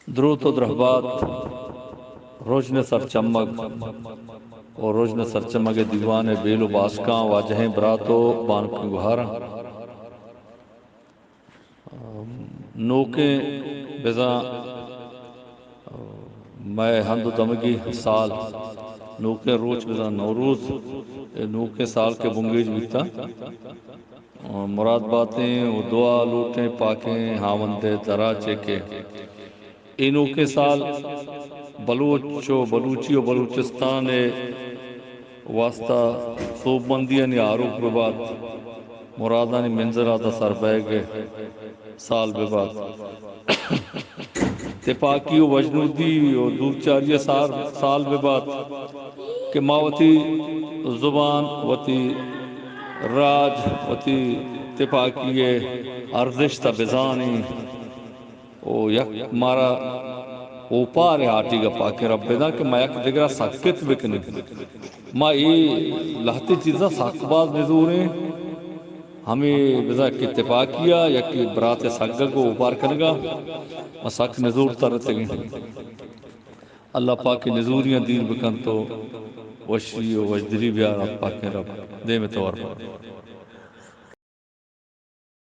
دروت و درہبات رژن سرچمگ و رژن سرچمگ دیوان بیل و باسکاں، واجہیں برات و بانکیں گوہاراں۔ نوکیں بزاں مئے ہند و دمگی سال، نوکیں روچ بزاں نوروز، اے نوکیں سال کہ بنگیج بیتاں۔ مراد باتیں و دعا لوٹیں پاکیں ہاوند ءِ درا چہ کہ اے نوکیں سال بلوچ و بلوچی و بلوچستان ءِ واستا سوبمندیانی آروک بہ بات، مرادانی منزل ءَ داں سربیگ ءِ سال بہ بات۔ تپاکی و وژنودی و دورچاری ءِ سار، سال بہ بات کہ ما وتی زبان، وتی راج، وتی تپاکی ءِ ارزشت ءَ بزانیں و یک مارا اوپار ءِ ہاٹیگ ءَ پاکیں رب بداں کہ ما یک دگر ءَ سکت بکنیں۔ ما اے لہتے چیزاں سک باز نزوریں۔ ہمے بزاں کہ تپاکی ءَ یکے برات ءِ سگگ و اوپار کنگ ءَ ما سک نزور ترتگیں۔ اللہ پاک نزوریاں دیر بکنت و وشی و وشدلی بیارات پاکیں رب۔ دیم ءِ توار۔